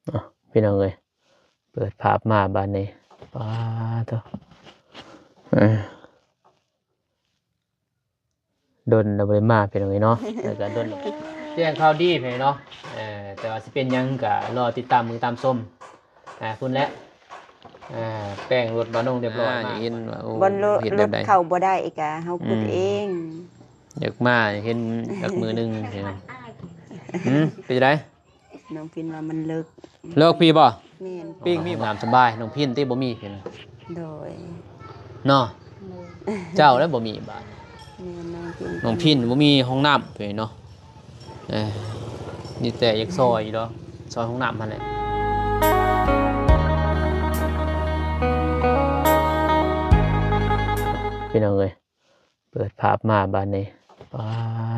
ເອົາ ພີ່ນ້ອງເອີຍ ເປີດພາບມາບາດນີ້ ປາໂທ້ ເອີ ດົນແລ້ວບໍ່ໄດ້ມາ ພີ່ນ້ອງເອີຍເນາະ ແລ້ວກໍດົນ ແຈ້ງຂ່າວດີ ພີ່ນ້ອງເນາະ ເອີ ແຕ່ວ່າຊິເປັນຫຍັງກໍລໍຕິດຕາມເບິ່ງຕາມຊົມ ອ່າ ພຸ້ນແຫຼະ ອ່າ ແປ້ງລົດບ່າວນົງຮຽບຮ້ອຍ ອ່າ ມາ ເຫັນວ່າ ໂອ້ ບໍ່ ລົດ ເຮັດແບບໃດ ລົດເຂົ້າບໍ່ໄດ້ກະເຮົາຂຸດ ອືມ ເອງ ຢາກມາເຫັນຈັກມື້ໜຶ່ງ ພີ່ນ້ອງ ຫື ເປັນຈັ່ງໃດ? ນ້ອງພິນວ່າມັນເລິກ ເລິກພີ້ບໍ່? ແມ່ນ ປີກມີ ຫ້ອງນ້ຳສະບາຍ ນ້ອງພິນຕິບໍ່ມີພີ້ ໂດຍ ເນາະ ໂດຍ ເຈົ້າແລ້ວບໍ່ມີບາດ ແມ່ນ ນ້ອງພິນ ນ້ອງພິນບໍ່ມີຫ້ອງນ້ຳພີ້ເນາະ ເອີ ມີແຕ່ຢາກຊ່ອຍຢູ່ດອກ ຊ່ອຍຫ້ອງນ້ຳຫັ້ນແຫຼະ ພີ່ນ້ອງເອີຍ ເປີດພາບມາບາດນີ້ ປາ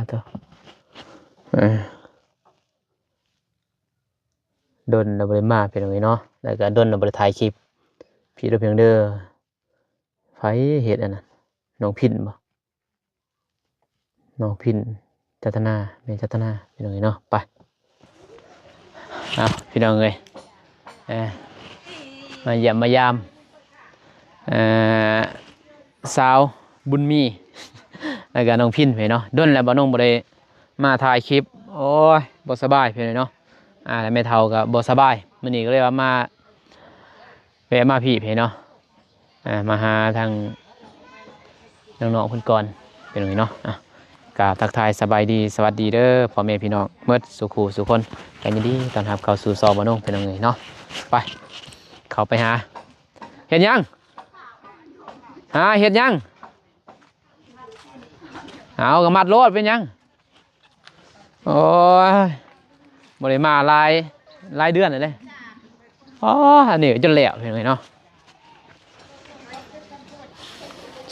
ໂທ້ ເອີ ດົນແລ້ວບໍ່ໄດ້ມາ ພີ່ນ້ອງເອີຍເນາະ ແລ້ວກໍດົນແລ້ວບໍ່ໄດ້ຖ່າຍຄລິບ ພີ່ນ້ອງເດີ ໃຜເຮັດອັນນັ້ນ ນ້ອງພິນບໍ່? ນ້ອງພິນ ຈັດທະນາ ແມ່ຈັດທະນາ ພີ່ນ້ອງເອີຍເນາະ ໄປ ເອົາ ພີ່ນ້ອງເອີຍ ເອີ ມາຢ້ຽມມາຢາມ ເອີ ສາວບຸນມີ ແລ້ວກໍນ້ອງພິນ ພີ່ນ້ອງເນາະ ດົນແລ້ວບ່າວນົງບໍ່ໄດ້ມາຖ່າຍຄລິບ ໂອ້ຍ ບໍ່ສະບາຍ ພີ່ນ້ອງເນາະ ອ່າ ແລ້ວແມ່ເຖົ້າກໍບໍ່ສະບາຍ ມື້ນີ້ກໍເລີຍວ່າມາ ແວະມາພີ້ ພີ່ນ້ອງເນາະ ອ່າ ມາຫາທາງນ້ອງໆເພິ່ນກ່ອນ ພີ່ນ້ອງເນາະ ອ່ະ ກາບທັກທາຍສະບາຍດີ ສະຫວັດດີເດີ ພໍ່ແມ່ພີ່ນ້ອງໝົດສູ່ຄູ່ສູ່ຄົນ ກໍຍິນດີຕ້ອນຮັບເຂົ້າສູ່ຊ່ອງບ່າວນົງ ພີ່ນ້ອງເອີຍເນາະ ໄປ ເຂົ້າໄປຫາ ເຮັດຫຍັງ? ຫາເຮັດຫຍັງ? ເອົາ ກໍມັດໂລດ ເປັນຫຍັງ? ໂອ້ຍ ບໍ່ໄດ້ມາຫຼາຍ ຫຼາຍເດືອນແລ້ວເດ້ ອໍ ອັນນີ້ຈົນແລ້ວ ພີ່ນ້ອງເອີຍເນາະ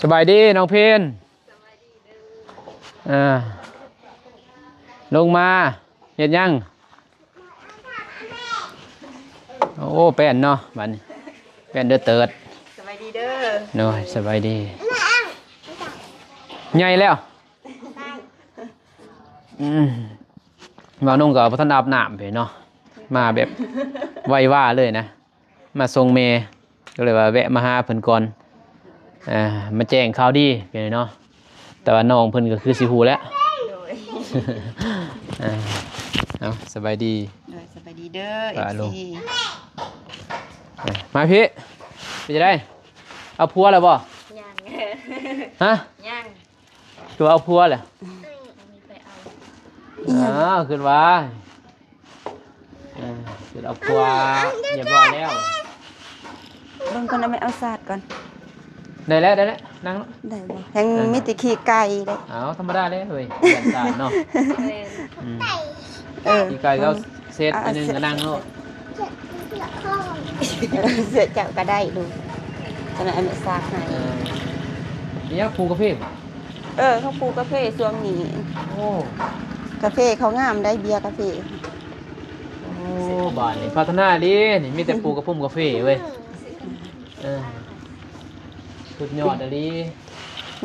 ສະບາຍດີນ້ອງເພັນ ອ່າ ລົງມາ ເຮັດຫຍັງ? ໂອ້ ແປ້ນເນາະ ບາດນີ້ ແປ້ນເດີເຕີດ ສະບາຍດີເດີ ໂດຍ ສະບາຍດີ ໃຫຍ່ແລ້ວ ອືມ ບ່າວນົງກໍບໍ່ທັນອາບນ້ຳເດ້ເນາະ ມາແບບໄວວາເລີຍນະ ມາສົ່ງແມ່ ກໍເລີຍວ່າແວະມາຫາເພິ່ນກ່ອນ ອ່າ ມາແຈ້ງຂ່າວດີເປັນເນາະ ແຕ່ວ່ານ້ອງເພິ່ນກໍຄືຊິຮູ້ແລ້ວ ໂດຍ ອ່າ ເອົາ ສະບາຍດີ ໂດຍ ສະບາຍດີເດີ ເອັຟຊີ ອ່າ ມາພີ້ ເປັນຈັ່ງໃດ ເອົາຜົວແລ້ວບໍ່? ຍັງ ຮະ? ຍັງ ຄືວ່າເອົາຜົວແລ້ວ ອືມ ອ້າວ ຄິດວ່າ ເອີ ຄິດເອົາຜົວຮຽບຮ້ອຍແລ້ວ ເບິ່ງກ່ອນ ເອົາໄມ້ເອົາສາດກ່ອນ ໄດ້ແລ້ວ ໄດ້ແລ້ວ ນັ່ງເນາະ ໄດ້ບໍ່? ແຮງ ເອີ ມີແຕ່ຂີ້ໄກ່ເດ້ ເອົາ ທຳມະດາແລ້ວເວີຍ ຢ້ານສາດເນາະ ແມ່ນ ອືມ ເອີ ຂີ້ໄກ່ກໍເຊັດ ອ່າ ອັນໜຶ່ງກໍນັ່ງໂລດ ເສື້ອເຈົ້າກໍໄດ້ລູກ ຈັ່ງນັ້ນແມ່ຊັກໃຫ້ ເອີ ນີ້ປູກກາເຟບໍ່? ເອີ ເຂົາປູກກາເຟຊ່ວງນີ້ ໂອ້ ກາເຟເຂົາງາມໄດ໋ ເບຍກາເຟ ໂອ້ ບາດນີ້ພັດທະນາອີ່ຫຼີ ນີ້ມີແຕ່ປູກກະພົມກາເຟເວີຍ ເອີ ສຸດຍອດອີ່ຫຼີ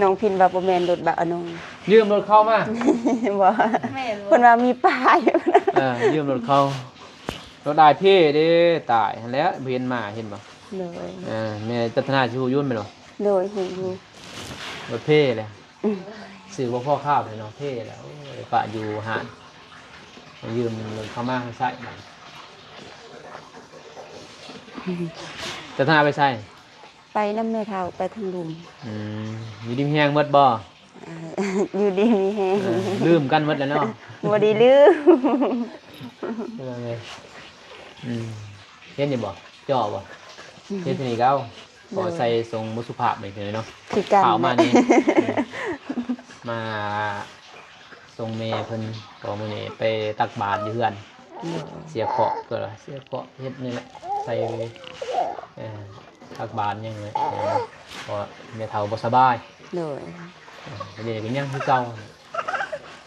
ນ້ອງພິນວ່າບໍ່ແມ່ນລົດບັກອານົງ ຢືມລົດເຂົາມາ ບໍ່ ແມ່ນບໍ່ ເພິ່ນວ່າມີປ້າຍ ເອີ ຢືມລົດເຂົາ ລົດອ້າຍເພເດ້ ຕາຍຫັ້ນແຫຼະ ບໍ່ເຫັນມາ ເຫັນບໍ່? ໂດຍ ເອີ ແມ່ຈັດທະນາຊິຮູ້ຢູ່ແມ່ນບໍ່? ໂດຍ ຮູ້ຢູ່ ລົດເພແຫຼະ ອືມ ຊື້ບໍ່ພໍຄາບເລີຍເນາະ ເພແຫຼະ ໂອ້ຍ ປະຢູ່ຮ້ານ ຢືມລົດເຂົາມາໃຊ້ບາດ ອືມ ຈັດທະນາໄປໃສ? ໄປນຳແມ່ເຖົ້າ ໄປທາງລຸ່ມ ອືມ ຢູ່ດີມີແຮງໝົດບໍ່? ອ່າ ຢູ່ດີມີແຮງ ເອີ ລືມກັນໝົດແລ້ວເນາະ ບໍ່ໄດ້ລືມ ເອີ ອືມ ເຫັນຢູ່ບໍ່? ຈໍ້ບໍ່? ອືມ ເຮັດເທົ່ານີ້ກໍເອົາ ໂດຍ ຂໍໃສ່ຊົງບໍ່ສຸພາບໄປເລີຍເນາະ ຄືກັນ ເອົາມານີ້ ມາສົ່ງແມ່ເພິ່ນ ກໍມື້ນີ້ໄປຕັກບາດຢູ່ເຮືອນ ໂດຍ ເສຍເຄາະ ກໍເສຍເຄາະ ເຮັດນີ້ແຫຼະ ໃສ່ ເອີ ຕັກບາດຫຍັງແຫຼະ ເພາະວ່າແມ່ເຖົ້າບໍ່ສະບາຍ ໂດຍ ເອີ ດຽວນີ້ກໍຍັງຄືເກົ່າ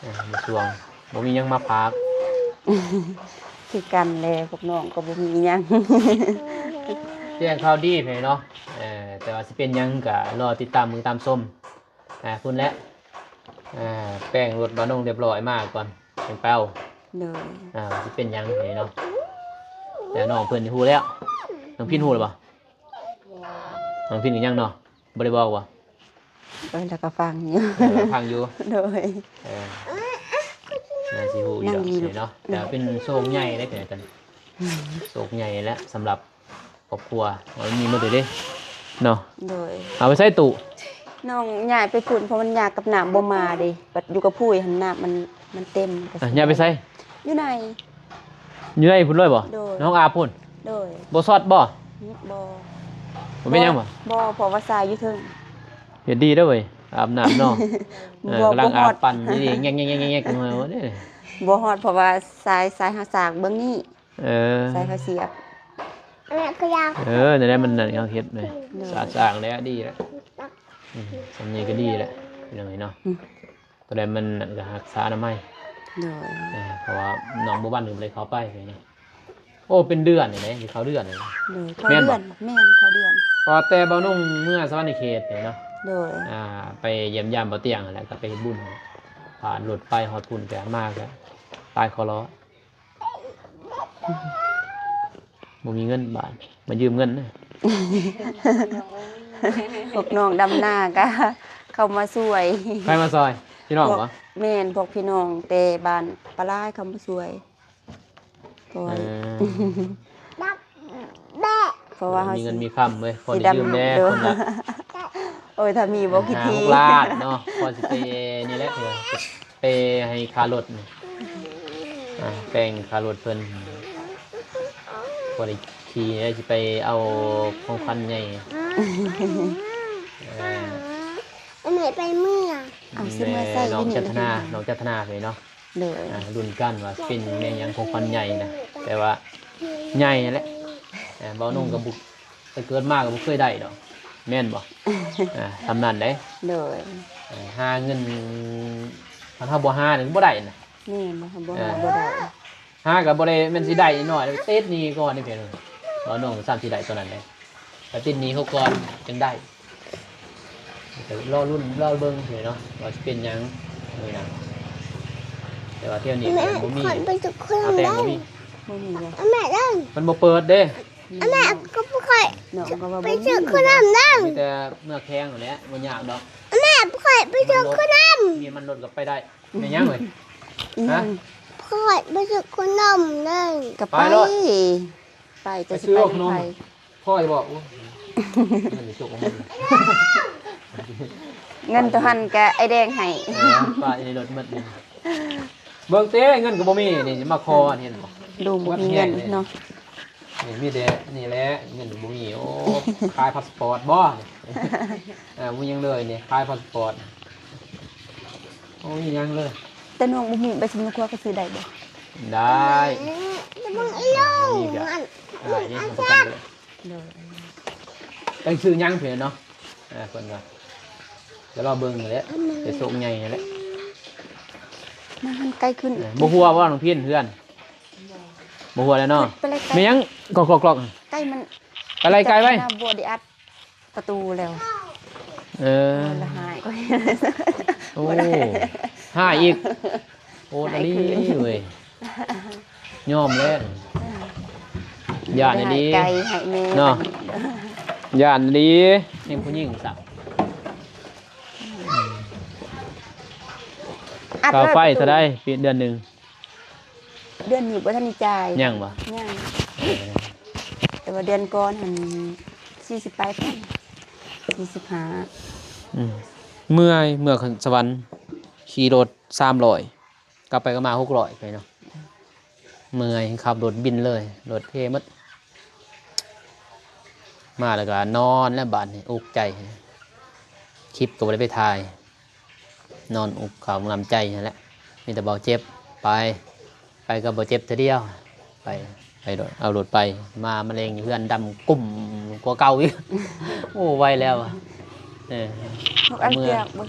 ເອີ ບໍ່ຊ່ວງ ບໍ່ມີຫຍັງມາຝາກ ຄືກັນແຫຼະ ພວກນ້ອງກໍບໍ່ມີຫຍັງ ແຈ້ງຂ່າວດີໃຫ້ເນາະ ເອີ ແຕ່ວ່າຊິເປັນຫຍັງກໍລໍຕິດຕາມເບິ່ງຕາມຊົມ ອ່າ ພຸ້ນແຫຼະ ອ່າ ແປ້ງລົດບ່າວນົງຮຽບຮ້ອຍມາກ່ອນ ຈັ່ງໄປເອົາ ໂດຍ ອ່າ ຊິເປັນຫຍັງໃຫ້ເນາະ ແຕ່ນ້ອງເພິ່ນນີ້ຮູ້ແລ້ວ. ນ້ອງພິນຮູ້ແລ້ວບໍ່? ນ້ອງພິນກໍຍັງເນາະ ບໍ່ໄດ້ບອກບໍ່? ເອີ ແລ້ວກໍຟັງຢູ່ ເອີ ຟັງຢູ່ ໂດຍ ເອີ ໜ້າຊິຮູ້ຢູ່ດອກເນາະ ແຕ່ເປັນໂຊກໃຫຍ່ເດ້ ເປັນຈັ່ງ ໂຊກໃຫຍ່ແຫຼະສຳລັບຄອບຄົວ ມັນມີໝົດເດ້ເນາະ. ໂດຍ ເອົາໄປໃສ່ຕູ້ ນ້ອງຍ້າຍໄປພຸ້ນ ເພາະມັນຍາກກັບນ້ຳ ບໍ່ມາເດ້ ບັດຢູ່ກັບຜູ້ຫັ້ນ ນ້ຳມັນ ມັນເຕັມ ອ່ະ ຍ້າຍໄປໃສ? ຢູ່ໃນ ຢູ່ໃນພຸ້ນເລີຍບໍ່? ໂດຍ ໃນຫ້ອງອາບພຸ້ນ? ໂດຍ ບໍ່ຊັອດບໍ່? ບໍ່ ບໍ່ເປັນຫຍັງບໍ່? ບໍ່ ເພາະວ່າສາຍຢູ່ເທິງ. ເຮັດດີເດີເວີຍ ອາບນ້ຳເນາະ ເອີ ບໍ່ ກຳລັງອາບ ບໍ່ຮອດ ປັ່ນດີໆ ແງກໆໆໆໆ ບໍ່ຮອດ ເພາະວ່າສາຍ ສາຍເຮົາສາກເບື້ອງນີ້. ເອີ ສາຍເຂົາສຽບ ເອີ ນັ້ນແຫຼະ ມັນນັ້ນເຂົາເຮັດເລີຍ ໂດຍ ສາດສ້າງແລ້ວ ດີແລ້ວ ອືມ ສ່ຳນີ້ກໍດີແລ້ວ ພີ່ນ້ອງເອີຍເນາະ ອືມ ຕົວໃດມັນນັ້ນກໍຮັກສາອະນາໄມ ໂດຍ ເອີ ເພາະວ່ານ້ອງບົວບັນກໍບໍ່ໄດ້ເຂົ້າໄປເລີຍເນາະ. ໂອ້ ເປັນເດືອນນີ້ເດ້ ຊິເຂົ້າເດືອນນີ້ ໂດຍ ເຂົ້າເດືອນ ແມ່ນບໍ່? ແມ່ນ ເຂົ້າເດືອນ ກໍແຕ່ບ່າວໜຸ່ງເມືອສະຫວັນນະເຂດນີ້ເນາະ ໂດຍ ອ່າ ໄປຢ້ຽມຢາມບ່າວຕຽງຫັ້ນແຫຼະ ກໍໄປເຮັດບຸນ ຜ່ານລົດໄປຮອດພຸ້ນ ແຕ່ມາກໍຕາຍຄໍລໍ. ບໍ່ມີເງິນບາດ ມາຢືມເງິນນະ ພວກນ້ອງດຳນາກະເຂົ້າມາຊ່ວຍ. ໃຜມາຊ່ອຍ? ພີ່ນ້ອງບໍ່? ແມ່ນ ພວກພີ່ນ້ອງແຕ່ບ້ານປາລາຍເຂົ້າມາຊ່ວຍ ເອີ ເພາະວ່າເຮົາມີເງິນມີຄຳເວີຍ ພໍໄດ້ຢືມແດ່ ຄົນລະ ໂອ້ຍ ຖ້າມີບໍ່ ເອີ ຫ້າຫົກລ້ານເນາະ ພໍຊິໄປນີ້ແຫຼະ ເພື່ອ ເປໃຫ້ຄ່າລົດນີ້ ອ່າ ແຕ່ງຄ່າລົດເພິ່ນ ບໍ່ໄດ້ຂີ່ ໄດ້ຊິໄປເອົາຂອງຂວັນໃຫຍ່ ເອີ ແມ່ໄປເມືອ ເອົາຊິເມືອໃສ່ ນ້ອງຈັດທະນາ ນ້ອງຈັດທະນາເດ້ເນາະ ໂດຍ ອ່າ ລຸ້ນກັນວ່າຊິເປັນແມ່ນຫຍັງຂອງຂວັນໃຫຍ່ນະ ແຕ່ວ່າໃຫຍ່ຫັ້ນແຫຼະ ອ່າ ເວົ້າໜຸ່ງກໍບໍ່ ແຕ່ເກີດມາກໍບໍ່ເຄີຍໄດ້ດອກ ແມ່ນບໍ່? ອ່າ ສ່ຳນັ້ນເດ້ ໂດຍ ເອີ ຫາເງິນ ຄັນເຮົາບໍ່ຫານີ້ບໍ່ໄດ້ນະ ແມ່ນ ບໍ່ ບໍ່ຫາ ເອີ ບໍ່ໄດ້ ຫາກໍບໍ່ໄດ້ແມ່ນຊິໄດ້ນ້ອຍ ຕິດໜີ້ກ່ອນນີ້ເພິ່ນ ເວົ້າໜຸ່ງຊ້ຳຊິໄດ້ຕອນນັ້ນເດ້ ໄປຕິດໜີ້ເຂົາກ່ອນຈຶ່ງໄດ້ ກໍລໍລຸ້ນລໍເບິ່ງເນາະ ວ່າຊິເປັນຫຍັງນີ້ນະ ແຕ່ວ່າທ່ຽວນີ້ກໍບໍ່ມີ ແມ່ ຂ້ອຍໄປຊື້ຂະໜົມ ເອົາແຕ່ບໍ່ມີ ບໍ່ມີບໍ່? ແມ່ເດີ ມັນບໍ່ເປີດເດ້ ອັນແມ່ກໍບໍ່ຄ່ອຍ ນ້ອງກໍວ່າ ໄປຊື້ຂະໜົມເດີ ມີແຕ່ເມືອແຂວງຫັ້ນແຫຼະ ບໍ່ຍາກດອກ ອັນແມ່ຂ້ອຍໄປຊື້ຂະໜົມ ມີມັນລົດກໍໄປໄດ້ ແມ່ນຫຍັງເວີຍ? ຮະ? ຂ້ອຍໄປຊື້ຂະໜົມເດີ ກໍໄປ ໄປໂລດ ໄປ ແຕ່ຊິໄປນຳໃຜ? ຂ້ອຍບອກ ໂອ້ຍ ເງິນຕົກອອກມາ ເງິນໂຕຫັ້ນກະອ້າຍແດງໃຫ້ ເອີ ປະຢູ່ໃນລົດໝົດນີ້ ເບິ່ງເຕ ເງິນກໍບໍ່ມີ ນີ້ມາຂໍ ເຫັນບໍ່? ລຸງບໍ່ມີເງິນເນາະ ນີ້ມີແຕ່ນີ້ແຫຼະ ເງິນບໍ່ມີ ໂອ້ ຂາຍພາສປອດບໍ່? ເອີ ບໍ່ມີຫຍັງເລີຍນີ້ ຂາຍພາສປອດ ບໍ່ມີຫຍັງເລີຍ ແຕ່ນ້ອງບໍ່ມີ ໃບສຳເນາຄົວກໍຊື້ໄດ້ບໍ່? ໄດ້ ແຕ່ເບິ່ງອີ່ລຸງ ບໍ່ມີກໍ ອັນ ໄດ້ນີ້ ຮັບປະກັນເລີຍ ໂດຍ ຈັກຊິຊື້ຫຍັງເພິ່ນເນາະ ເອີ ເພິ່ນວ່າ ກໍລໍເບິ່ງແຫຼະ ໄປໂຊກໃຫຍ່ຫັ້ນແຫຼະ ມາຫັ້ນໃກ້ຂຶ້ນ ເອີ ບໍ່ຮົ່ວບໍ່ ນ້ອງພິນ ເຮືອນ ບໍ່ຮົ່ວແລ້ວເນາະ ໄປເລີຍ ໄປເລີຍ ແມ່ນຫຍັງ ກອກໆໆ ໄກ່ມັນ ໄປໄລ່ໄກ່ໄວ້ ບໍ່ໄດ້ອັດປະຕູແລ້ວ ເອີ ລະຫາຍ ໂອ້ ຫາຍອີກ ໂອດອີ່ຫຼີເວີຍ ຍອມແລ້ວ ຢ້ານອີ່ຫຼີ ໄກ່ໃຫ້ແມ່ເນາະ ຢ້ານອີ່ຫຼີ ຍັງຜູ້ຍິງຊ້ຳ ອັດ ຄ່າໄຟເທົ່າໃດ ປີ ເດືອນໜຶ່ງ? ເດືອນນີ້ບໍ່ທັນໄດ້ຈ່າຍ ຍັງບໍ່? ຍັງ ເອີ ແຕ່ວ່າເດືອນກ່ອນຫັ້ນ ສີ່ສິບປາຍພັນ ສີ່ສິບຫ້າ ອືມ ເມື່ອຍ ເມື່ອສະຫວັນ ຂີ່ລົດສາມຮ້ອຍ ກັບໄປກັບມາຫົກຮ້ອຍໄປເນາະ ເມື່ອຍ ຂັບລົດບິນເລີຍ ລົດເພໝົດ ມາແລ້ວກໍນອນແລ້ວບາດນີ້ ອຸກໃຈ ຄລິບກໍບໍ່ໄດ້ໄປຖ່າຍ ນອນອຸກເຂົ້າງຳໃຈຫັ້ນແຫຼະ ມີແຕ່ເບົາເຈັບ ໄປ ໄປກັບເບົາເຈັບເທື່ອດຽວ ໄປ ໄປໂລດ ເອົາລົດໄປ ມາມາເລັງຢູ່ເຮືອນດຳກຸ້ມກວ່າເກົ່າອີກ ໂອ້ ໄວແລ້ວ ເອີ ເມືອ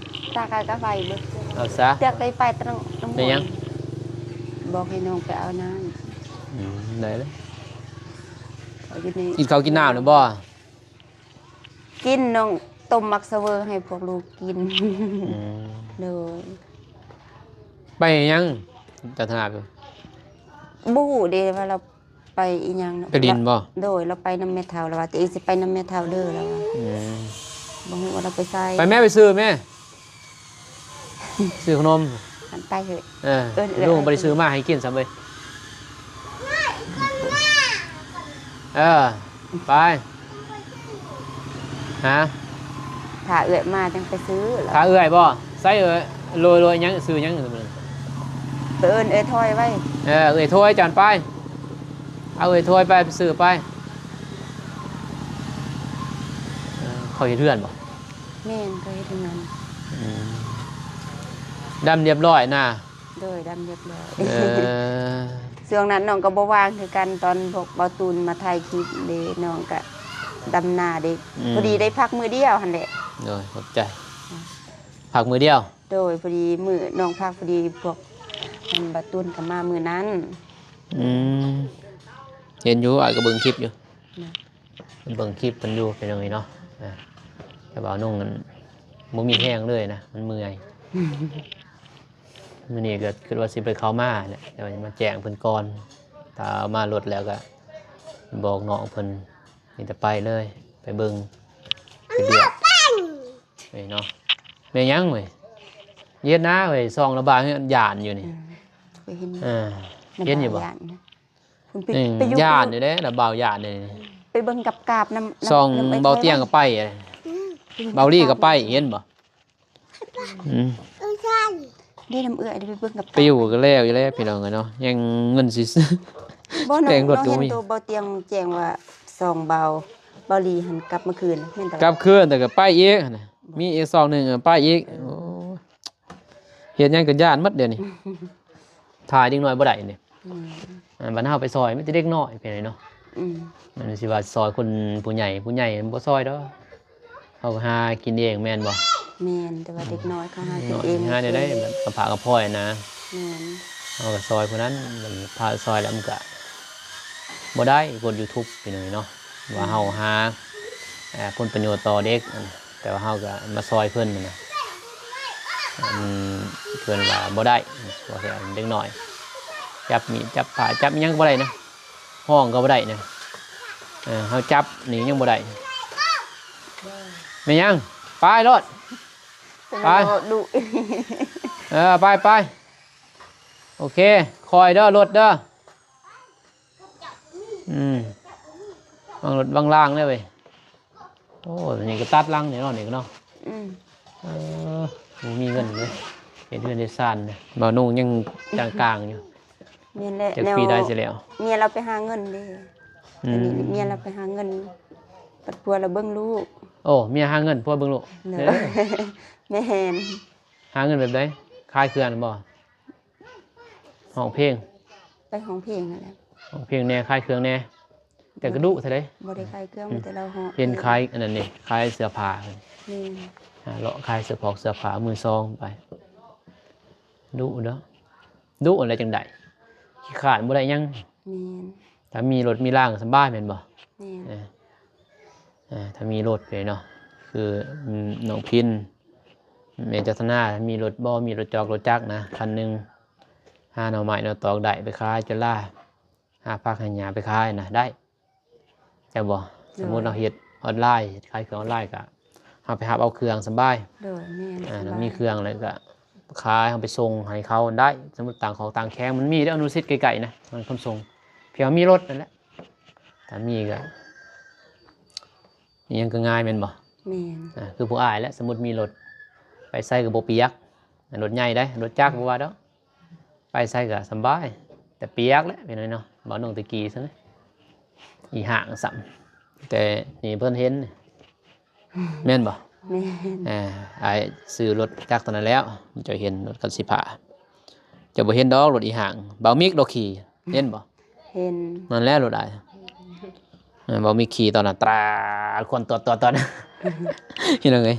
ຕາກາຍກາໄຟເບິດ ເອົາຊະ ເຕຍໄດ້ໄປຕະນຳ ແມ່ນຫຍັງ? ບອກໃຫ້ນ້ອງໄປເອົານ້ຳ ອືມ ໄດ້ເລີຍ ເອົາຢູ່ນີ້ ກິນເຂົ້າກິນນ້ຳແລ້ວບໍ່? ກິນ ນ້ອງຕົ້ມໝາກສະເວີໃຫ້ພວກລູກກິນ ອືມ ໂດຍ ໄປຫຍັງ? ຈັນທະນາ ບໍ່ຮູ້ເດ້ວ່າລາວ ໄປອີ່ຫຍັງເນາະ ໄປຫຼິ້ນບໍ່? ໂດຍ ລາວໄປນຳແມ່ເຖົ້າ ລາວວ່າ ຕົວເອງຊິໄປນຳແມ່ເຖົ້າເດີ້ ລາວວ່າ. ອືມ ບໍ່ຮູ້ວ່າລາວໄປໃສ. ໄປແມ້ ໄປຊື້ແມ້ ຊື້ຂະໜົມ. ຫັ້ນໄປເຮີ້ຍ. ເອີ ເອີ້ນເອື້ອຍ ລູກບໍ່ໄດ້ຊື້ມາໃຫ້ກິນຊ້ຳເວີຍ. ເອີ ໄປ. ຮະ? ຖ້າເອື້ອຍມາຈັ່ງໄປຊື້. ຖ້າເອື້ອຍບໍ່? ໃສເອື້ອຍ? ໂລຍ ໂລຍຫຍັງ? ຊື່ຫຍັງ? ໄປເອີ້ນເອື້ອຍຖອຍໄວ້. ເອີ ເອື້ອຍຖອຍ ຈັ່ງໄປ. ເອົາເອື້ອຍຖອຍໄປ ໄປຊື້ໄປ. ເອີ ເຂົາເຮັດເຮືອນບໍ່? ແມ່ນ ເຂົາເຮັດເຮືອນ. ອືມ ດຳລຽບລ້ອຍນະ. ໂດຍ ດຳລຽບລ້ອຍ. ເອີ ຊ່ວງນັ້ນນ້ອງກໍບໍ່ວ່າງຄືກັນ ຕອນພວກເບົາຕູນມາຖ່າຍຄລິບເດ້ ນ້ອງກໍດຳນາເດ້. ອືມ ພໍດີໄດ້ພັກມື້ດຽວຫັ້ນແຫຼະ. ໂດຍ ຂອບໃຈ. ອືມ ພັກມື້ດຽວ. ໂດຍ ພໍດີມື້ນ້ອງພັກ ພໍດີພວກອັນເບົາຕູນກໍມາມື້ນັ້ນ. ອືມ ເຫັນຢູ່ ອ້າຍກໍເບິ່ງຄລິບຢູ່. ນະ ເບິ່ງຄລິບເພິ່ນຢູ່ ເປັນຫຍັງນີ້ເນາະ. ເອີ ແຕ່ວ່ານ້ອງນັ້ນບໍ່ມີແຮງເລີຍນະ ມັນເມື່ອຍ. ມື້ນີ້ກໍຄິດວ່າຊິບໍ່ໄດ້ເຂົ້າມາແຫຼະ ແຕ່ວ່າມາແຈ້ງເພິ່ນກ່ອນ. ຖ້າມາລົດແລ້ວກໍບອກນ້ອງເພິ່ນ ມີແຕ່ໄປເລີຍ ໄປເບິ່ງ ໄປເລືອກເວີຍເນາະ. ແມ່ນຫຍັງເວີຍ? ເຮັດນາເວີຍ ສ່ອງລະບາຍຢ້ານຢູ່ນີ້. ອືມ ຂ້ອຍເຫັນ ເອີ ເຫັນຢູ່ບໍ່? ຢ້ານນະ. ເພິ່ນໄປ ອືມ ໄປຢູ່ ຢ້ານຢູ່ເດ້ ລະບ່າວຢ້ານເດ້. ໄປເບິ່ງກັບກາບນຳ ນຳ ສ່ອງ ນຳເບົາຕຽງກໍໄປ ເບົາລີກໍໄປ ເຫັນບໍ່? ອືມ ເດ້ ນຳເອື້ອຍໄດ້ໄປເບິ່ງກັບກາບ ປິວກໍແລ້ວຢູ່ແລ້ວ ພີ່ນ້ອງເອີຍເນາະ. ຍັງເງິນຊິຊື້ ບໍ່ ແຕ່ງລົດກໍບໍ່ມີ. ໂຕເບົາຕຽງແຈ້ງວ່າສອງເບົາ ເບົາລີຫັ້ນກັບມາຄືນ ແມ່ນຕະ ກັບຄືນ ແຕ່ກໍໄປອີກນະ. ມີອີກສອງໜຶ່ງ ເອີ ໄປອີກ. ໂອ້ ເຮັດຫຍັງກໍຢ້ານໝົດດຽວນີ້ ຖ່າຍເດັກນ້ອຍບໍ່ໄດ້ນີ້. ອືມ ອັນບັດເຮົາໄປຊ່ອຍມີແຕ່ເດັກນ້ອຍໄປເນາະ. ອືມ ມັນຊິວ່າຊ່ອຍຄົນຜູ້ໃຫຍ່ ຜູ້ໃຫຍ່ມັນບໍ່ຊ່ອຍດອກ. ເຮົາກໍຫາກິນເອງແມ່ນບໍ່? ແມ່ນ ແຕ່ວ່າເດັກນ້ອຍເຂົາຫາກິນເອງ ຫາແນວໃດ ກະພາກະພອຍນະ. ແມ່ນ ເຮົາກໍຊ່ອຍຜູ້ນັ້ນ ມັນພາຊ່ອຍແລ້ວມັນກະບໍ່ໄດ້ ກົດຢູທູບ ພີ່ນ້ອງເນາະ. ວ່າເຮົາຫາ ເອີ ຜົນປະໂຫຍດຕໍ່ເດັກ ແຕ່ວ່າເຮົາກໍມາຊ່ອຍເພິ່ນນະ. ອືມ ເພິ່ນວ່າບໍ່ໄດ້ ວ່າແທ້ເດັກນ້ອຍ ຈັບມີດ ຈັບຜ້າ ຈັບອີ່ຫຍັງກໍບໍ່ໄດ້ນະ. ຮ້ອງກໍບໍ່ໄດ້ນະ. ເອີ ເຮົາຈັບນີ້ຍັງບໍ່ໄດ້. ແມ່ນຫຍັງ? ໄປໂລດ ໄປ ເອີ ໄປ ໄປ. ໂອເຄ ຄ່ອຍເດີ ລົດເດີ. ອືມ ວາງລົດວາງລາງເດີເວີຍ. ໂອ້ ນີ້ກໍຕັດຫຼັງນີ້ເນາະ ນີ້ເນາະ. ອືມ ເອີ ບໍ່ມີເງິນເລີຍ ເຮັດເຮືອນເຮັດຊານ. ບ່າວນຸ່ງຍັງກາງໆຢູ່. ແມ່ນແຫຼະ ຈັກປີໃດຊິແລ້ວ. ເມຍລາວໄປຫາເງິນເດ້. ອືມ ອັນນີ້ເມຍລາວໄປຫາເງິນ ບັດຜົວລາວເບິ່ງລູກ. ໂອ້ ເມຍຫາເງິນ ຜົວເບິ່ງລູກ. ເອີ ແມ່ນ. ຫາເງິນແບບໃດ? ຂາຍເຄື່ອງບໍ່? ຮ້ອງເພງ ໄປຮ້ອງເພງຫັ້ນແຫຼະ. ຮ້ອງເພງແດ່ ຂາຍເຄື່ອງແດ່. ແຕ່ກໍດຸແທ້ເດ້. ບໍ່ໄດ້ຂາຍເຄື່ອງ ອືມ ມີແຕ່ລາວຮ້ອງ. ເຫັນຂາຍອັນນັ້ນນີ້ ຂາຍເສື້ອຜ້າ. ແມ່ນ ຫາເລາະຂາຍເສື້ອຜອກເສື້ອຜ້າມືສອງໄປ. ດຸເນາະ ດຸຫັ້ນແຫຼະຈັ່ງໃດ ຂີ້ຄ້ານບໍ່ໄດ້ຫຍັງ. ແມ່ນ ຖ້າມີລົດມີລາງສະບາຍແມ່ນບໍ່? ແມ່ນ ເອີ ເອີ ຖ້າມີລົດເລີຍເນາະ ຄື ອືມ ນ້ອງພິນ ແມ່ຈັດສະໜາ ມີລົດບໍ່ ມີລົດຈອກລົດຈັກນະ ຄັນໜຶ່ງ ຫາໜໍ່ໄມ້ໜໍ່ຕອກໄດ້ໄປຂາຍຈຸລາ ຫາຜັກຫາຫຍ້າໄປຂາຍນະ ໄດ້ ແມ່ນບໍ່? ໂດຍ ສົມມຸດເຮົາເຮັດອອນລາຍ ເຮັດຂາຍເຄື່ອງອອນລາຍ ກະເຮົາໄປຮັບເອົາເຄື່ອງສະບາຍ. ໂດຍ ແມ່ນ ອ່າ ສະບາຍ ມີເຄື່ອງແລ້ວກະຂາຍ ເຮົາໄປສົ່ງໃຫ້ເຂົາໄດ້. ສົມມຸດຕ່າງຂອງຕ່າງແຂວງ ມັນມີເດ້ ອະນຸສິດໃກ້ໆນະ ຮ້ານຂົນສົ່ງ ພຽງມີລົດນັ້ນແຫຼະ. ຖ້າມີກະ ອີ່ຫຍັງກໍງ່າຍແມ່ນບໍ່? ແມ່ນ ອ່າ ຄືຜູ້ອ້າຍແຫຼະ ສົມມຸດມີລົດ ໄປໃສກໍບໍ່ປຽກ. ລົດໃຫຍ່ໄດ໋ ລົດຈັກບໍ່ວ່າດອກ ໄປໃສກໍສະບາຍ ແຕ່ປຽກແຫຼະ ພີ່ນ້ອງເນາະ. ບ່າວນຸ່ງແຕ່ກີ້ຊັ້ນ ອີ່ຫ້າງຊ້ຳ ແຕ່ນີ້ເພິ່ນເຫັນ ແມ່ນບໍ່? ແມ່ນ ອ່າ ອ້າຍຊື້ລົດຈັກຕອນນັ້ນແລ້ວ ເຈົ້າເຫັນລົດຄັນສີຟ້າ ເຈົ້າບໍ່ເຫັນດອກ ລົດອີ່ຫ້າງ ບ່າວມິກດອກຂີ່ ເຫັນບໍ່? ເຫັນ ນັ້ນແຫຼະລົດອ້າຍ ເອີ ບໍ່ມີຂີ່ຕອນນັ້ນ ຕຣາດ ຄວັນຕອດໆໆ ພີ່ນ້ອງເອີຍ.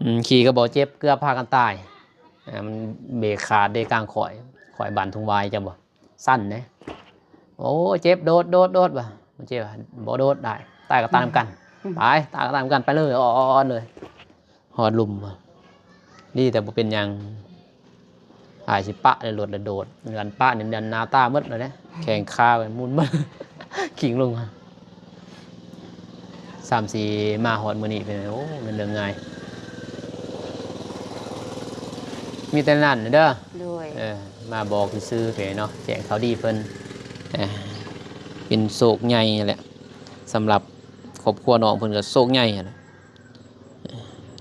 ອືມ ຂີ່ກໍບໍ່ເຈັບ ເກືອບພາກັນຕາຍ ອ່າ ມັນເບຣກຂາດເດ້ ກາງຂ້ອຍ ຂ້ອຍບ້ານທົ່ງຫວາຍ ເຈົ້າບໍ່ ສັ້ນເດ້. ໂອ້ ເຈັບ ໂດດ ໂດດ ໂດດ ວ່າ ມັນເຈັບ ບໍ່ໂດດ ໄດ້ ຕາຍກໍຕາຍນຳກັນ ອືມ ໄປ ຕາຍກໍຕາຍນຳກັນ ໄປເລີຍ ອ່ອນເລີຍ ຮອດລຸ່ມ ດີແຕ່ບໍ່ເປັນຫຍັງ. ອ້າຍຊິປະໄດ້ລົດ ແລ້ວໂດດ ເຮືອນປະນີ້ ເຮືອນໜ້າຕາໝົດແລ້ວເດ້. ແຂງຂາໄປໝຸນມາ ຄີງລົງມາ ຊ້ຳຊິມາຮອດມື້ນີ້ເປັນ ໂອ້ ແມ່ນເລື່ອງງ່າຍ ມີແຕ່ນັ້ນເດີ ໂດຍ ເອີ ມາບອກຊື່ໆເນາະ ແຈ້ງຂ່າວດີເພິ່ນ ເອີ ເປັນໂຊກໃຫຍ່ແຫຼະ ສຳລັບຄອບຄົວນ້ອງເພິ່ນກໍໂຊກໃຫຍ່ຫັ້ນ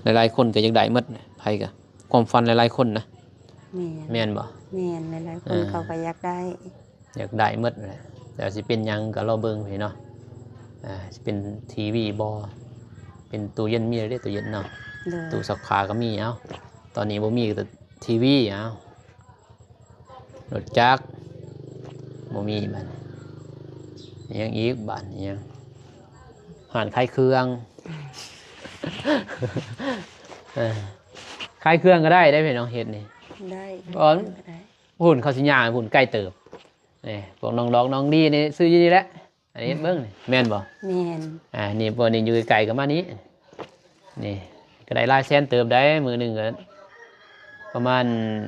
ແຫຼະ ຫຼາຍໆຄົນກໍຢາກໄດ້ໝົດ ໃຜກໍ ຄວາມຝັນຫຼາຍໆຄົນນະ ແມ່ນ ແມ່ນບໍ່? ແມ່ນ ຫຼາຍໆຄົນ ເອີ ເຂົາກໍຢາກໄດ້ ຢາກໄດ້ໝົດແຫຼະ ແຕ່ຊິເປັນຫຍັງກໍລໍເບິ່ງເນາະ ເອີ ຊິເປັນທີວີບໍ່ ເປັນຕູ້ເຢັນ ມີແລ້ວເດ້ຕູ້ເຢັນເນາະ ໂດຍ ຕູ້ຊັກຜ້າກໍມີ ເອົ້າ ຕອນນີ້ບໍ່ມີກໍທີວີ ເອົ້າ ລົດຈັກ ບໍ່ມີບາດນີ້ ຫຍັງອີກບາດນີ້ ຫຍັງ ຮ້ານຂາຍເຄື່ອງ ເອີ ຂາຍເຄື່ອງກໍໄດ້ເດ້ພີ່ນ້ອງ ເຮັດນີ້ ໄດ້ ເອີ ກໍໄດ້ ພຸ້ນເຂົາຊິຍ່າງພຸ້ນ ໄກເຕີບ ນີ້ ພວກນ້ອງດອກນ້ອງດີນີ້ຊື້ຢູ່ນີ້ແຫຼະ ອັນນີ້ເບິ່ງນີ້ ແມ່ນບໍ່? ແມ່ນ ອ່າ ນີ້ ພວກນີ້ຢູ່ໃກ້ໆກໍມານີ້ ນີ້ ກໍໄດ້ຫຼາຍແສນເຕີບໄດ໋ ມື້ໜຶ່ງກໍປະມານ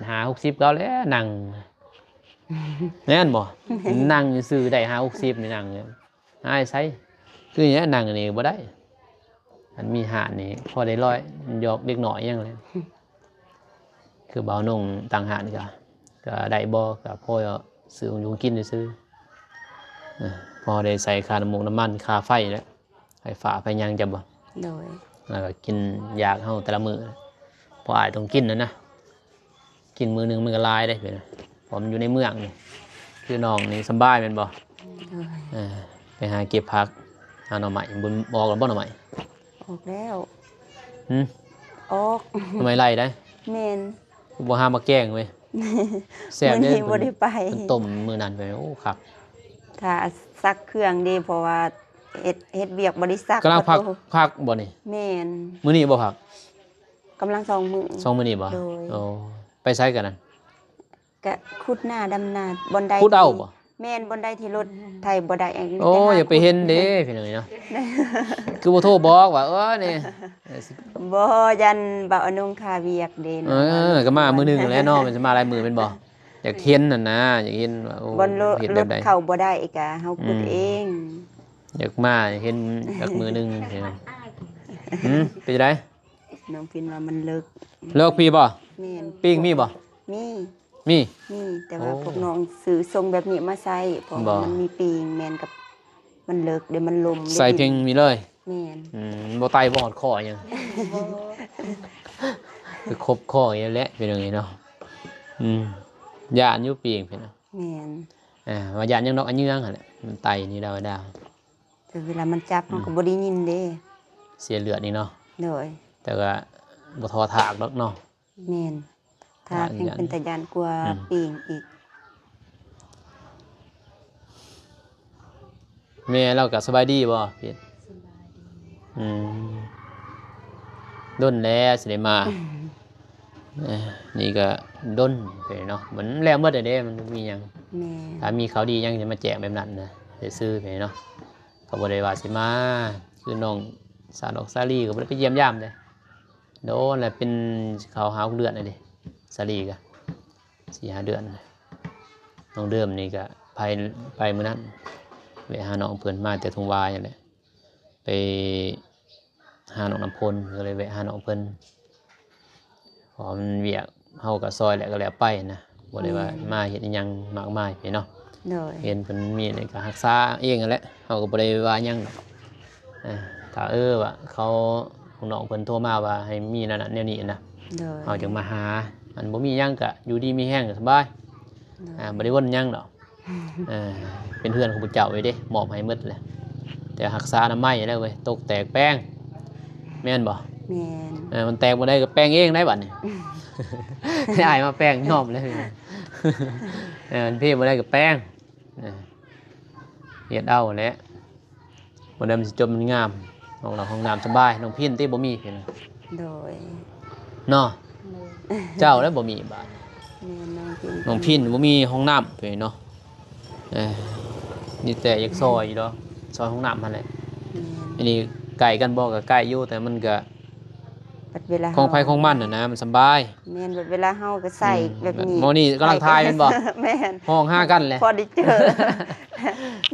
ຫ້າຫົກສິບ ກໍເອົາແຫຼະ ນັ່ງ ແມ່ນບໍ່? ແມ່ນ ນັ່ງຊື່ໆໄດ້ຫ້າຫົກສິບນີ້ ນັ່ງ ຫາໃສ ຄືນີ້ນະ ນັ່ງນີ້ບໍ່ໄດ້ ອັນມີຮ້ານນີ້ພໍໄດ້ລອຍຢອກເດັກນ້ອຍຫຍັງແຫຼະ ຄືບ່າວນົງຕັ້ງຮ້ານກໍ ກໍໄດ້ບໍ່ ກໍພໍຊື້ຢູ່ກິນຊື່ໆ ເອີ ພໍໄດ້ໃຊ້ຄ່ານ້ຳມັນ ຄ່າໄຟແຫຼະ ໄຟຟ້າໄຟຫຍັງ ຈັກບໍ່ ໂດຍ ແລ້ວກໍກິນຢາກເຮົາແຕ່ລະມື້ ເພາະອ້າຍຕ້ອງກິນຫັ້ນນະ ກິນມື້ໜຶ່ງມັນກໍຫຼາຍເດ້ ເພາະມັນຢູ່ໃນເມືອງນີ້ ຄືນ້ອງນີ້ສຳບາຍແມ່ນບໍ່? ໂດຍ ເອີ ໄປຫາເກັບຜັກ ຫາໜໍ່ໄມ້ ບໍ່ ອອກແລ້ວບໍ່ໜໍ່ໄມ້? ອອກແລ້ວ ຫື? ອອກ ໜໍ່ໄມ້ໄລ່ໄດ໋ ແມ່ນ ບໍ່ຫາມາແກງເວີຍ ແຊບເດ້ ມື້ນີ້ບໍ່ໄດ້ໄປ ເພິ່ນຕົ້ມມື້ນັ້ນໄປ ໂອ້ ຄັກ ຖ້າຊັກເຄື່ອງເດ້ ເພາະວ່າເຮັດ ເຮັດວຽກບໍລິສັດ ກຳລັງພັກ ພັກບໍ່ນີ້? ແມ່ນ ມື້ນີ້ບໍ່ພັກ? ກຳລັງສອງມື້ ສອງມື້ນີ້ບໍ່? ໂດຍ ໂອ້ ໄປໃສກັນນັ້ນ? ກະຂຸດນາ ດຳນາ ບ່ອນໃດ ຂຸດເອົາບໍ່? ແມ່ນ ບ່ອນໃດທີ່ລົດໄຖບໍ່ໄດ້ ໂອ້ ຢາກໄປເຫັນເດ້ພີ່ນ້ອງເອີຍເນາະ ຄືບໍ່ໂທບອກວ່າ ເອີ ນີ້ ບໍ່ ຢ້ານບ່າວອານົງຄາວຽກເດ້ ເອີ ກໍມາມື້ໜຶ່ງແຫຼະເນາະ ມັນຊິມາຫຼາຍມື້ແມ່ນບໍ່? ຢາກເຫັນຫັ້ນນະ ຢາກເຫັນວ່າ ໂອ້ ບ່ອນລົດ ເຮັດແບບໃດ ລົດເຂົ້າບໍ່ໄດ້ກະເຮົາຂຸດເອງ ອືມ ຢາກມາເຫັນຈັກມື້ໜຶ່ງ ຫືມ ເປັນຈັ່ງໃດ? ນ້ອງພິນວ່າມັນເລິກ ເລິກພີ້ບໍ່? ແມ່ນ ປີງມີບໍ່? ມີ ມີ ມີ ແຕ່ວ່າ ໂອ້ ພວກນ້ອງຊື້ຊົງແບບນີ້ມາໃຊ້ ເພາະວ່າ ບໍ່ ມັນມີປີງ ແມ່ນກັບ ມັນເລິກ ດຽວມັນລົມ ໃສ່ພີງນີ້ເລີຍ ແມ່ນ ອືມ ບໍ່ໄຕ່ບໍ່ຮອດຄໍຫຍັງ ຄືຄົບຄໍນີ້ແຫຼະ ເປັນຫຍັງນີ້ເນາະ ອືມ ຢ້ານຢູ່ປີງພີ້ນະ ແມ່ນ ອ່າ ວ່າຢ້ານຫຍັງດອກ ອາເຍືອງຫັ້ນແຫຼະ ມັນໄຕ່ນີ້ດາວດາວ ແຕ່ເວລາມັນຈັບ ອືມ ເຮົາກໍບໍ່ໄດ້ຍິນເດ້ ເສຍເລືອດນີ້ເນາະ ໂດຍ ແຕ່ກໍບໍ່ທໍ້ທາກດອກເນາະ ແມ່ນ ທາກແຮ່ງເປັນຕາຢ້ານກວ່າ ອືມ ປີງອີກ ແມ່ລາວກໍສະບາຍດີບໍ່? ເພັດ ສະບາຍດີ ອືມ ດົນແລ້ວຊິໄດ້ມາ ເອີ ນີ້ກໍດົນເລີຍເນາະ ມັນແລ້ວໝົດແລ້ວເດ້ ມັນບໍ່ມີຫຍັງ ແມ່ນ ຖ້າມີຂ່າວດີຫຍັງຊິມາແຈ້ງແບບນັ້ນນະ ຊື່ໆເນາະ ກໍບໍ່ໄດ້ວ່າຊິມາ ຄືນ້ອງສາວນອກສາລີກໍບໍ່ໄດ້ໄປຢ້ຽມຢາມເດ້ ໂດນແລ້ວ ເປັນເຂົ້າຫ້າຫົກເດືອນແລ້ວເດ້ ສາລີກໍສີ່ຫ້າເດືອນ ນ້ອງເດີມນີ້ກໍໄປ ໄປມື້ນັ້ນ ແວະຫານ້ອງເພິ່ນ ມາແຕ່ທົ່ງວາຍຫັ້ນແຫຼະ ໄປຫານ້ອງນ້ຳຝົນ ກໍເລີຍແວະຫານ້ອງເພິ່ນ ເພາະວ່າມັນວຽກ ເຮົາກໍຊ່ອຍແຫຼະ ກໍແລ້ວໄປນະ ບໍ່ໄດ້ວ່າ ແມ່ນ ມາເຮັດອີ່ຫຍັງມາກມາຍເນາະ ໂດຍ ເຫັນເພິ່ນມີນີ້ກໍຮັກສາເອງຫັ້ນແຫຼະ ເຮົາກໍບໍ່ໄດ້ວ່າຫຍັງດອກ ເອີ ຖ້າ ເອີ ວ່າເຂົາ ພວກນ້ອງເພິ່ນໂທມາວ່າໃຫ້ມີແນວນັ້ນແນວນີ້ນະ ໂດຍ ເຮົາຈຶ່ງມາຫາ ອັນບໍ່ມີຫຍັງກໍຢູ່ດີມີແຮງ ສະບາຍ ໂດຍ ອ່າ ບໍ່ໄດ້ວົນຫຍັງດອກ ເອີ ເປັນເຮືອນຂອງພວກເຈົ້າເລີຍເດ້ ມອບໃຫ້ໝົດແຫຼະ ແຕ່ຮັກສາອະນາໄມແລ້ວເວີຍ ຕົກແຕກແປງ ແມ່ນບໍ່? ແມ່ນ ເອີ ມັນແຕກບໍ່ໄດ້ກໍແປງເອງໄດ້ບັດນີ້ ໃຫ້ອ້າຍມາແປງຍອມເລີຍ ເອີ ມັນເພບໍ່ໄດ້ກໍແປງ ເອີ ເຮັດເອົາແຫຼະ ບໍ່ໄດ້ມັນຊິຈົບມັນງາມ ຫ້ອງນ້ຳ ຫ້ອງນ້ຳສະບາຍ ນ້ອງພິນຕິບໍ່ມີພິນ ໂດຍ ເນາະ ໂດຍ ເຈົ້າແລ້ວບໍ່ມີບາດ ແມ່ນ ນ້ອງພິນ ນ້ອງພິນບໍ່ມີຫ້ອງນ້ຳເນາະ ເອີ ມີແຕ່ຢາກຊ່ອຍຢູ່ດອກ ຊ່ອຍຫ້ອງນ້ຳຫັ້ນແຫຼະ ແມ່ນ ອັນນີ້ໃກ້ກັນບໍ່? ກໍໃກ້ຢູ່ ແຕ່ມັນກໍ ບັດເວລາຂອງໃຜຂອງມັນນະນະ ມັນສຳບາຍ. ແມ່ນ ບັດເວລາເຮົາກໍໃຊ້ ອືມ ແບບນີ້ ໝໍນີ້ກຳລັງຖ່າຍແມ່ນບໍ່? ແມ່ນ ຫ້ອງຫາກັນແຫຼະ ພໍໄດ້ເຈີ.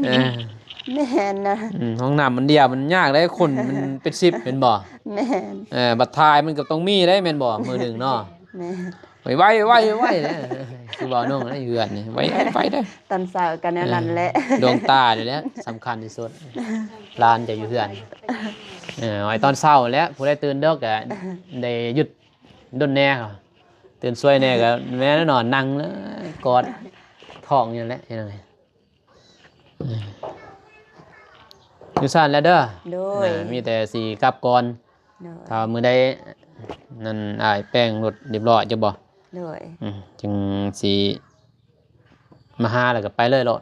ເອີ ແມ່ນນະ. ອືມ ຫ້ອງນ້ຳມັນດຽວ ມັນຍາກເດ້ ຄົນມັນເປັນສິບແມ່ນບໍ່? ແມ່ນ. ເອີ ບັດຖ່າຍມັນກໍຕ້ອງມີເດ້ແມ່ນບໍ່? ມື້ໜຶ່ງເນາະ. ແມ່ນ. ໄວໆ ໄວໆ ເດ້ ຄືເວົ້ານ້ອງໃນເຮືອນນີ້ ໄວໆ ໄວເດ້. ຕອນເຊົ້າກໍແນວນັ້ນແຫຼະ ເອີ ດວງຕານີ້ແຫຼະສຳຄັນທີ່ສຸດ. ຫຼານຈະຢູ່ເຮືອນ ເອີ ໄວ້ຕອນເຊົ້າແຫຼະ ຜູ້ໃດຕື່ນເດິກກໍໄດ້ຢຸດດົນແດ່ ຕື່ນສວຍແດ່ກໍແມ່ນແນ່ນອນ ນັ່ງເລີຍ ກອດທ້ອງຢູ່ແຫຼະ ເຮັດຫຍັງ. ຢູ່ຊັ້ນແຫຼະເດີ. ໂດຍ. ເອີ ມີແຕ່ຊິກັບກ່ອນ. ໂດຍ. ຖ້າມື້ໃດນັ້ນ ອ້າຍແປງລົດຮຽບຮ້ອຍຢູ່ບໍ່? ໂດຍ. ອືມ ຈຶ່ງຊິມາຫາ ແລ້ວກໍໄປເລີຍໂລດ.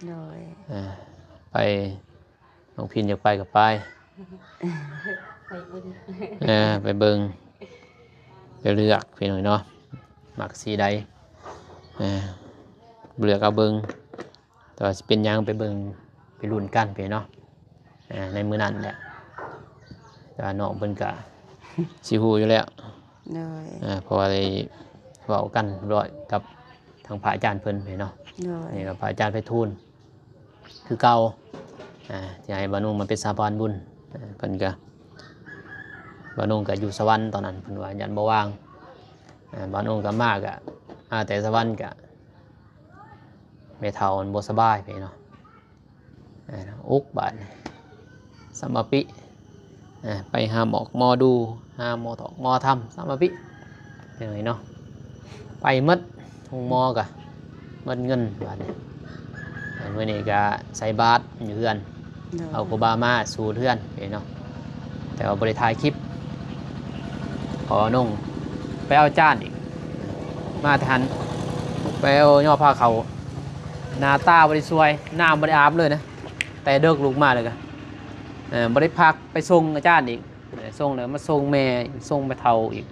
ໂດຍ. ເອີ ໄປ ນ້ອງພິນຢາກໄປກໍໄປ ໄປເບິ່ງ ເອີ ໄປເບິ່ງ ໄປເລືອກພີ່ນ້ອງເນາະ ມັກສີໃດ ເອີ ເລືອກເອົາເບິ່ງ. ແຕ່ວ່າຊິເປັນຫຍັງໄປເບິ່ງ ໄປລຸ້ນກັນໄປເນາະ ໃນມື້ນັ້ນແຫຼະ. ແຕ່ວ່ານ້ອງເພິ່ນກະຊິຮູ້ຢູ່ແລ້ວ. ໂດຍ. ເພາະວ່າໄດ້ເວົ້າກັນຮຽບຮ້ອຍກັບທາງພະອາຈານເພິ່ນໄປເນາະ. ໂດຍ. ນີ້ກໍພະອາຈານໄພທູນຄືເກົ່າ ທີ່ໃຫ້ບ່າວນຸ່ງມາເປັນສະພານບຸນ. ເພິ່ນກະ ບ່າວນຸ່ງກະຢູ່ສະຫວັນຕອນນັ້ນ ເພິ່ນວ່າຢ້ານບໍ່ວ່າງ. ບ່າວນຸ່ງກະມາ ກະມາແຕ່ສະຫວັນ ກະ ແມ່ເຖົ້າມັນບໍ່ສະບາຍໄປເນາະ. ອຸກບາດນີ້ ສຳມະປິ ໄປຫາໝໍກໝໍດູ ຫາໝໍຖອກໝໍທຳ ສຳມະປິ ຈັ່ງໃດເນາະ. ໄປໝົດ ໂຮງໝໍກະໝົດເງິນບາດນີ້. ມື້ນີ້ກະໃສ່ບາດຢູ່ເຮືອນ ໂດຍ ເອົາຄູບາມາສູດເຮືອນເນາະ ແຕ່ວ່າບໍ່ໄດ້ຖ່າຍຄລິບ. ພໍນຸ່ງໄປເອົາຈານອີກ ມາແຕ່ຫັ້ນ ໄປເອົາຍໍພາເຂົ້າ ໜ້າຕາບໍ່ໄດ້ສວຍ ນ້ຳບໍ່ໄດ້ອາບເລີຍນະ ແຕ່ເດິກລຸກມາແລ້ວກະ ເອີ ບໍ່ໄດ້ພັກ ໄປສົ່ງອາຈານອີກ ສົ່ງແລ້ວມາສົ່ງແມ່ ສົ່ງແມ່ເຖົ້າອີກ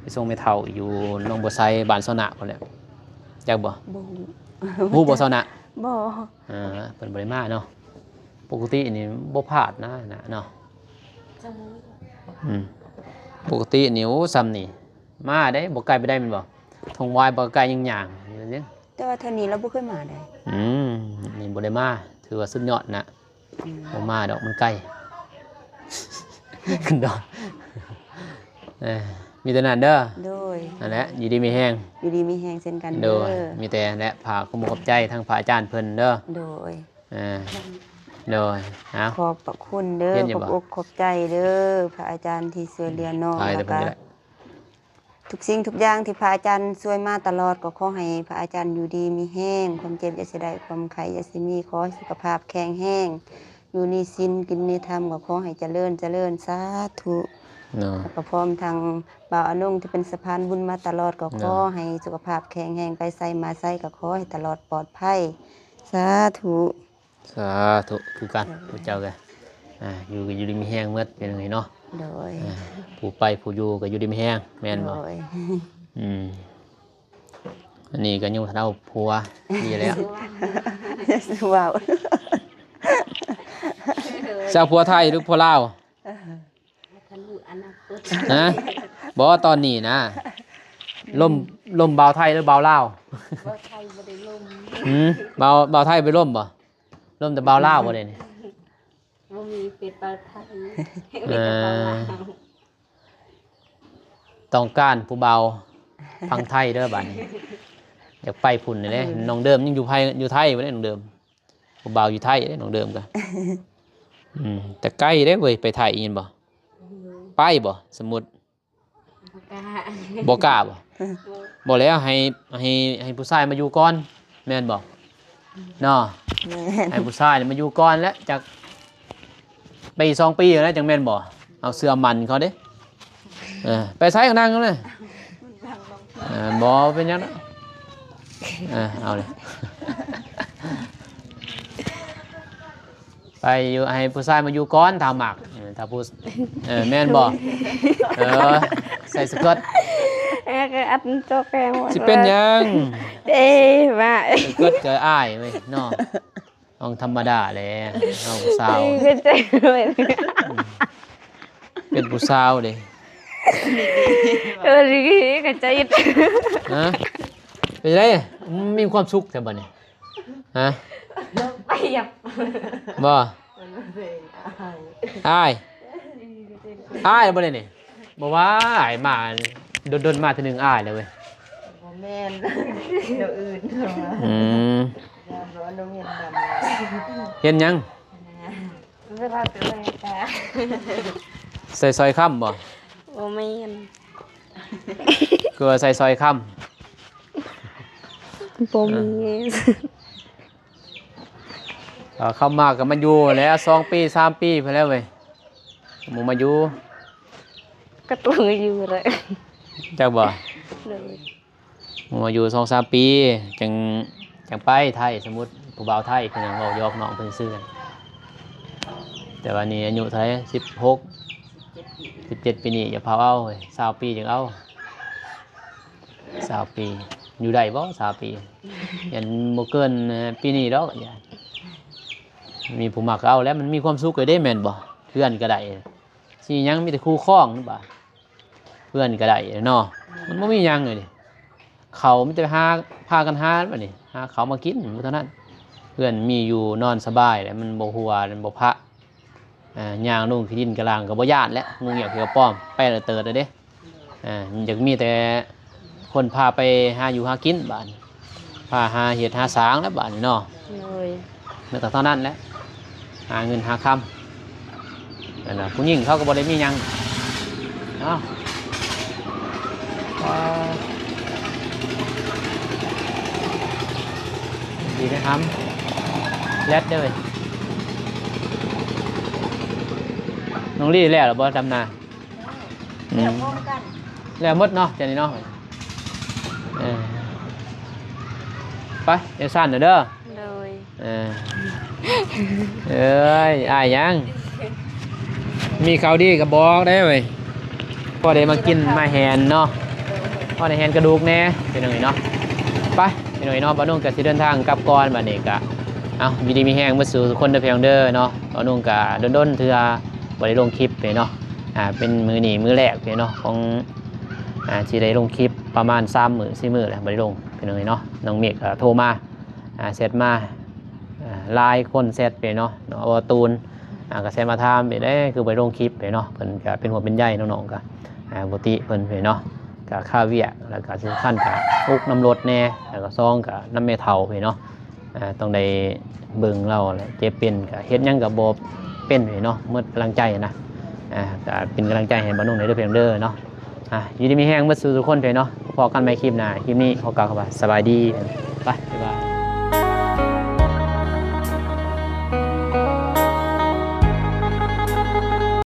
ໄປສົ່ງແມ່ເຖົ້າຢູ່ໜອງບົວໄຊ ບ້ານຊາວນະພຸ້ນແຫຼະ. ຈັກບໍ່? ບໍ່ຮູ້. ຮູ້ບໍ່ຊາວນະ? ບໍ່. ເອີ ເພິ່ນບໍ່ໄດ້ມາເນາະ. ປົກກະຕິນີ້ບໍ່ພາດນະ ນະເນາະ. ອືມ ປົກກະຕິນີ້ ໂອ້ ຊ່ຳນີ້ ມາໄດ້ ບໍ່ໄກປານໃດແມ່ນບໍ່? ທົ່ງວາຍບໍ່ໄກ ຍ່າງໆ ແຕ່ວ່າເທື່ອນີ້ລາວບໍ່ເຄີຍມາໃດ. ອືມ ນີ້ບໍ່ໄດ້ມາ ຖືວ່າສຸດຍອດນະ. ອືມ ບໍ່ມາດອກ ມັນໄກ ຂຶ້ນດອຍ. ເອີ ມີແຕ່ນັ້ນເດີ. ໂດຍ. ນັ້ນແຫຼະ ຢູ່ດີມີແຮງ ຢູ່ດີມີແຮງເຊັ່ນກັນເດີ. ໂດຍ. ມີແຕ່ນັ້ນແຫຼະ ຝາກຄວາມຂອບໃຈທາງພະອາຈານເພິ່ນເດີ. ໂດຍ. ເອີ ໂດຍ. ເອົາ ຂອບພະຄຸນເດີ ຂອບອົກຂອບໃຈເດີ ພະອາຈານທີ່ຊ່ວຍເຫຼືອນ້ອງ ແລ້ວກະ ທຸກສິ່ງທຸກຢ່າງທີ່ພະອາຈານຊ່ວຍມາຕະຫຼອດ ກໍຂໍໃຫ້ພະອາຈານຢູ່ດີມີແຮງ ຄວາມເຈັບຢ່າຊິໄດ້ ຄວາມໄຂ້ຢ່າຊິມີ ຂໍໃຫ້ສຸຂະພາບແຂງແຮງ ຢູ່ໃນສິນກິນໃນທຳ ກໍຂໍໃຫ້ຈະເລີນ ຈະເລີນ ສາທຸ. ເນາະ. ແລ້ວກໍພ້ອມທັງບ່າວອານົງທີ່ເປັນສະພານບຸນມາຕະຫຼອດ ກໍ ເນາະ ຂໍໃຫ້ສຸຂະພາບແຂງແຮງ ໄປໃສມາໃສກໍຂໍໃຫ້ຕະຫຼອດປອດໄພ ສາທຸ. ສາທຸຄືກັນ ເອີ ພວກເຈົ້າກະ ອ່າ ຢູ່ກໍຢູ່ດີມີແຮງໝົດ ເປັນຈັ່ງໃດເນາະ. ໂດຍ. ອ່າ ຜູ້ໄປຜູ້ຢູ່ກໍຢູ່ດີມີແຮງ ແມ່ນບໍ່? ໂດຍ. ອືມ ອັນນີ້ກໍຍັງບໍ່ທັນເອົາຜົວ ດີແລ້ວ ເວົ້າ ຊິເອົາຜົວໄທຫຼືຜົວລາວ? ບໍ່ທັນຮູ້ອະນາຄົດ ຮະ? ບໍ່ ຕອນນີ້ນະ ລົມ ລົມບ່າວໄທຫຼືບ່າວລາວ? ບ່າວໄທບໍ່ໄດ້ລົມ. ຫືມ? ບ່າວ ບ່າວໄທໄປລົມບໍ່? ລົມແຕ່ບ່າວລາວບໍ່ເດນີ້? ບໍ່ມີ ເປັນບ່າວໄທ ເອີ ມີແຕ່ບ່າວລາວ. ຕ້ອງການຜູ້ບ່າວຝັ່ງໄທເດີບາດນີ້ ຢາກໄປພຸ້ນນີ້ເດ້. ນ້ອງເດີມຍັງຢູ່ໄທ ຢູ່ໄທບໍ່ເດ້ນ້ອງເດີມ? ຜູ້ບ່າວຢູ່ໄທເດ້ນ້ອງເດີມກະ ອືມ ແຕ່ໄກເດ້ເວີຍ ໄປໄທອີກແມ່ນບໍ່? ໄປບໍ່ ສົມມຸດ? ບໍ່ກ້າ ບໍ່ກ້າບໍ່? ບໍ່ແລ້ວ ໃຫ້ ໃຫ້ ໃຫ້ຜູ້ຊາຍມາຢູ່ກ່ອນ ແມ່ນບໍ່? ເນາະ ແມ່ນ ໃຫ້ຜູ້ຊາຍມາຢູ່ກ່ອນແຫຼະ ຈັກປີສອງປີແລ້ວ ຈັ່ງແມ່ນບໍ່? ເອົາເຊື່ອໝັ້ນເຂົາເດ້. ເອີ ໄປໃສກໍນັ່ງຢູ່ນະ. ເອີ ບໍ່ເປັນຫຍັງດອກ. ເອີ ເອົາເລີຍ ໄປຢູ່ ໃຫ້ຜູ້ຊາຍມາຢູ່ກ່ອນ ຖ້າມັກ ເອີ ຖ້າຜູ້ ເອີ ແມ່ນບໍ່? ເອີ ໃສ່ສະເກີດ ເອີ ອັດໂຕແຂງ ຊິເປັນຫຍັງ? ເອີ ວ່າ ສະເກີດກໍອາຍເວີຍເນາະ. ຕ້ອງທຳມະດາແຫຼະ ເຮົາຜູ້ສາວ ເປັນຜູ້ສາວເດ້. ເອີ ດີໆ ກະໃຈ ຮະ? ເປັນໄດ? ມີຄວາມສຸກແທ້ບັດນີ້ ຮະ? ປຽບ ບໍ່? ອາຍ ອາຍບໍ່ໄດ້ນີ້? ບໍ່ວ່າ ອາຍມາ ດົນໆ ມາເທື່ອໜຶ່ງ ອາຍແລ້ວເວີຍ. ບໍ່ແມ່ນ ແນວອື່ນ. ອືມ ຢ້ານວ່າໂຮງຮຽນດຳ. ຮຽນຫຍັງ? ເວລາຕົວເອງກະ ໃສ່ສ້ອຍຄຳບໍ່? ບໍ່ແມ່ນ. ຄືວ່າໃສ່ສ້ອຍຄຳ? ບໍ່ມີ. ເອີ ເຂົ້າມາກໍມາຢູ່ແລ້ວ ສອງປີ ສາມປີພຸ້ນແລ້ວເວີຍ ບໍ່ມາຢູ່. ກໍຕ້ອງຢູ່ແຫຼະ ຈັກບໍ່? ໂດຍ. ມາຢູ່ສອງສາມປີ ຈັ່ງ ຈັ່ງໄປໄທ. ສົມມຸດຜູ້ບ່າວໄທ ເພິ່ນເວົ້າຢອກນ້ອງເພິ່ນຊື່ໆ ແຕ່ວ່ານີ້ອາຍຸເທົ່າໃດ? ສິບຫົກ ສິບເຈັດປີນີ້ ຢ່າພາວເອົາເວີຍ ຊາວປີຈັ່ງເອົາ. ຊາວປີ ຢູ່ໄດ້ບໍ່ ຊາວປີ? ຢ້ານບໍ່ເກີນປີນີ້ດອກ ຢ້ານມີຜູ້ມັກເອົາແລ້ວ ມັນມີຄວາມສຸກເລີຍເດ້ ແມ່ນບໍ່? ເຮືອນກໍໄດ້ ຊິຫຍັງ ມີແຕ່ຄູ່ຄອງບາດ ເຮືອນກໍໄດ້ເນາະ ມັນບໍ່ມີຫຍັງເລີຍ. ເຂົາມີແຕ່ຫາ ພາກັນຫາບັດນີ້ ຫາເຂົ້າມາກິນ ບໍ່ເທົ່ານັ້ນ. ເຮືອນມີຢູ່ ນອນສະບາຍແຫຼະ ມັນບໍ່ຮົ່ວ ມັນບໍ່ພະ. ເອີ ຍ່າງລົງຂີ້ດິນກະລ່າງກໍບໍ່ຢ້ານແຫຼະ ງູງຽບ ເຂືອປອມ ໄປແລ້ວເຕີດເດ້. ເອີ ຢາກມີແຕ່ຄົນພາໄປຫາຢູ່ຫາກິນບາດນີ້ ພາຫາເຮັດຫາສ້າງແລ້ວບາດນີ້ເນາະ. ໂດຍ. ມີແຕ່ເທົ່ານັ້ນແຫຼະ ຫາເງິນຫາຄຳ. ນັ້ນນະ ຜູ້ຍິງເຂົາກໍບໍ່ໄດ້ມີຫຍັງເນາະ. ດີໄດ້ຫຳ ແລດເດີ. ນ້ອງລີ້ແລ້ວລະບໍ່ ດຳນາ? ອືມ ແລ້ວພ້ອມກັນ ແລ້ວໝົດເນາະ ຈັ່ງນີ້ເນາະ. ເອີ ໄປ ຈັ່ງຊັ້ນເດີ. ໂດຍ. ເອີ ເອີຍ ອ້າຍຫຍັງ ມີຂ່າວດີກໍບອກໄດ້ເວີຍ ພໍໄດ້ມາກິນມາແຫນເນາະ ພໍໄດ້ແຫນກະດູກແດ່ ພີ່ນ້ອງເອີຍເນາະ. ໄປ ພີ່ນ້ອງເອີຍເນາະ ບ່າວນຸ່ງກໍຊິເດີນທາງກັບກ່ອນ. ບັດນີ້ກໍ ເອົ້າ ຢູ່ດີມີແຮງເບິດສູ່ທຸກຄົນເດີ ພີ່ນ້ອງເດີເນາະ. ບ່າວນຸ່ງກໍດົນໆເທື່ອບໍ່ໄດ້ລົງຄລິບເລີຍເນາະ ອ່າ ເປັນມື້ນີ້ມື້ແລກເລີຍເນາະ ຂອງ ອ່າ ທີ່ໄດ້ລົງຄລິບປະມານສາມມື້ ສີ່ມື້ແລ້ວບໍ່ໄດ້ລົງ ພີ່ນ້ອງເອີຍເນາະ. ນ້ອງເມກກໍໂທມາ ອ່າ ແຊັດມາ ອ່າ ຫຼາຍຄົນແຊັດໄປເນາະ ເນາະ ວ່າຕູນ ອ່າ ກໍແຊັດມາຖາມໄປເດ້ ຄືບໍ່ໄດ້ລົງຄລິບໄປເນາະ. ເພິ່ນກໍເປັນຫ່ວງເປັນໃຍນ້ອງໆ ກໍ ອ່າ ບໍ່ຕິເພິ່ນໄປເນາະ ກໍຄາວຽກ ແລ້ວກໍສຳຄັນກໍອຸກນຳລົດແດ່ ແລ້ວກໍສອງກໍນຳແມ່ເຖົ້າໄປເນາະ. ອ່າ ຕ້ອງໄດ້ເບິ່ງລາວແຫຼະ ເຈັບເປັນ ກໍເຮັດຫຍັງກໍບໍ່ເປັນໄປເນາະ ໝົດກຳລັງໃຈນະ. ອ່າ ກໍເປັນກຳລັງໃຈໃຫ້ບ່າວນຸ່ງແດ່ເດີ ພີ່ນ້ອງເດີເນາະ. ອ່າ ຢູ່ດີມີແຮງເບິດສູ່ທຸກຄົນເດີເນາະ ພໍ້ກັນໃໝ່ຄລິບໜ້າ. ຄລິບນີ້ຂໍກ່າວຄຳວ່າສະບາຍດີ ໄປ ບາຍບາຍ.